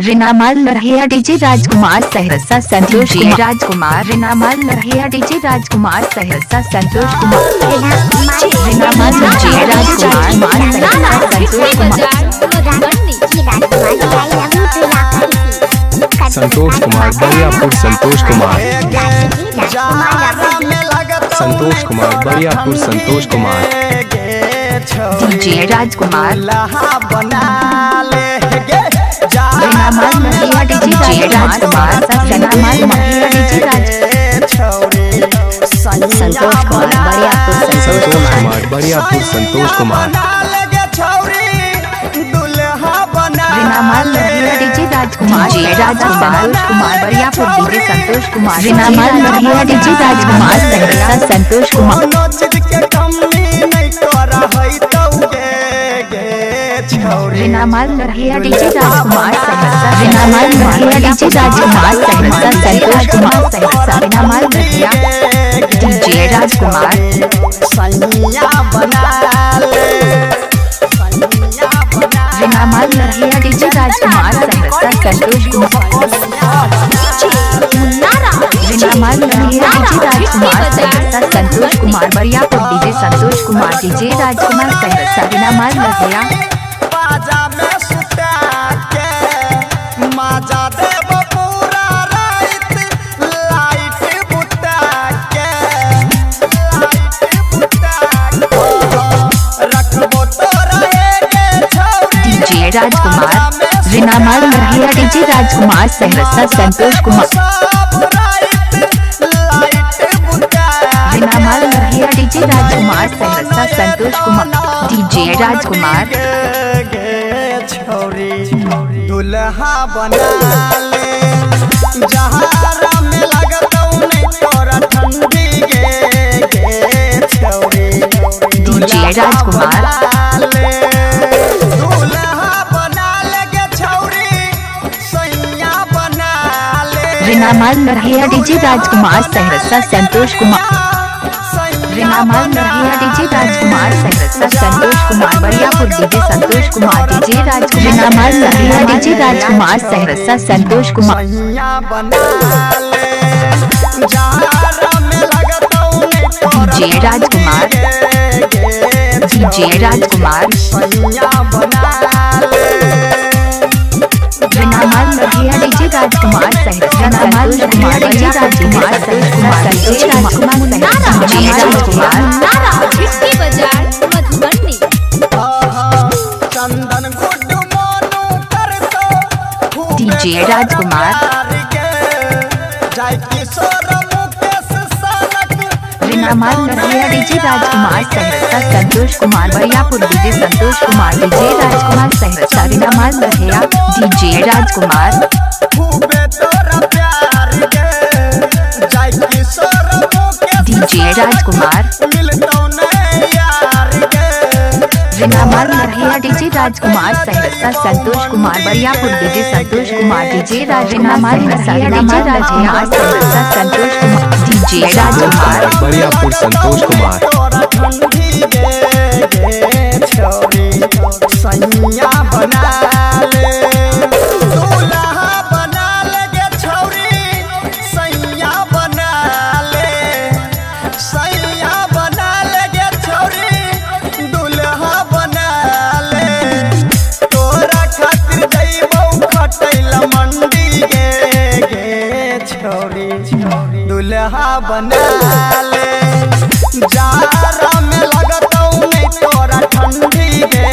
Rinamal Lahiya DJ Rajkumar Saharsa Santosh Kumar Rajkumar Rinamal Lahiya DJ Rajkumar Saharsa Santosh Kumar Rinamal DJ Rajkumar Saharsa Santosh Kumar Santosh Kumar Bariyapur Santosh Kumar Santosh Kumar Bariyapur Santosh Kumar DJ Rajkumar Rinamal Lahiya DJ Rajkumar Rinamal Lahiya DJ Raj Santosh Kumar Bariyapur Santosh Santosh Kumar Bariyapur Santosh Kumar Rinamal Lahiya DJ Rajkumar Rajkumar Santosh Kumar Bariyapur DJ Santosh Kumar Rinamal Lahiya DJ Rajkumar Saharsa Santosh Kumar Rinamal Lahiya DJ Rajkumar Saharsa Rinamal Lahiya DJ Rajkumar Saharsa Santosh Kumar Saharsa Rinamal Lahiya DJ Rajkumar Rinamal Lahiya DJ Rajkumar Saharsa Santosh Kumar Rinamal Lahiya DJ Rajkumar Saharsa Santosh Kumar Bariyapur DJ Santosh Kumar DJ Rajkumar Saharsa Rinamal Lahiya DJ Rajkumar Rinamal Lahiya DJ Rajkumar Saharsa Santosh Kumar Rinamal Lahiya DJ Rajkumar Saharsa Santosh Kumar DJ Rajkumar दुल्हा बना ले जहारा में लगतौ नहीं तोरा ठंडी गे गे छौरी डीजे राजकुमार दुल्हा बना ले गे छौरी सैया बना ले रिनामाल लहिया डीजे राजकुमार सहरसा संतोष कुमार रिनामाल लहिया डीजे राजकुमार सहरसा संतोष कुमार बरियापुर डीजे संतोष कुमार डीजे राजकुमार रिनामाल लहिया डीजे राजकुमार सहरसा संतोष कुमार सैया बना ले जहारा में लगतौ नहीं तोरा डीजे राजकुमार डीजे राजकुमार सैया बना ले रिनामाल लहिया डीजे राजकुमार सहरसा संतोष कुमार डीजे राजकुमार सहरसा संतोष कुमार डीजे राजकुमार बाजार मधुबनी चंदन गुड्डू मोनू करतो डीजे राजकुमार जाय किशोर मुकेश सनक रिनामाल लहिया डीजे राजकुमार सहरसा संतोष कुमार बरियापुर डीजे संतोष कुमार डीजे राजकुमार सहरसा रिनामाल लहिया डीजे राजकुमार खूबे तोरा प्यार के जाय किशोर मुकेश डीजे राजकुमार मिलतौ नहीं यार के रिनामाल लहिया डीजे राजकुमार सहरसा संतोष कुमार बरियापुर डीजे संतोष कुमार डीजे राजकुमार सहरसा डीजे राजकुमार सहरसा संतोष कुमार डीजे राजकुमार बरियापुर संतोष कुमार तोरा ठंडी गे गे छौरी सैया बना ले दूल्हा बना ले गे छौरी सैया बना ले सैया बना ले गे छौरी दूल्हा बना ले तोरा खातिर जइबौ खटैला मंडी गे गे छौरी दूल्हा बना ले जारा में लगतौ नहीं तोरा ठंडी गे।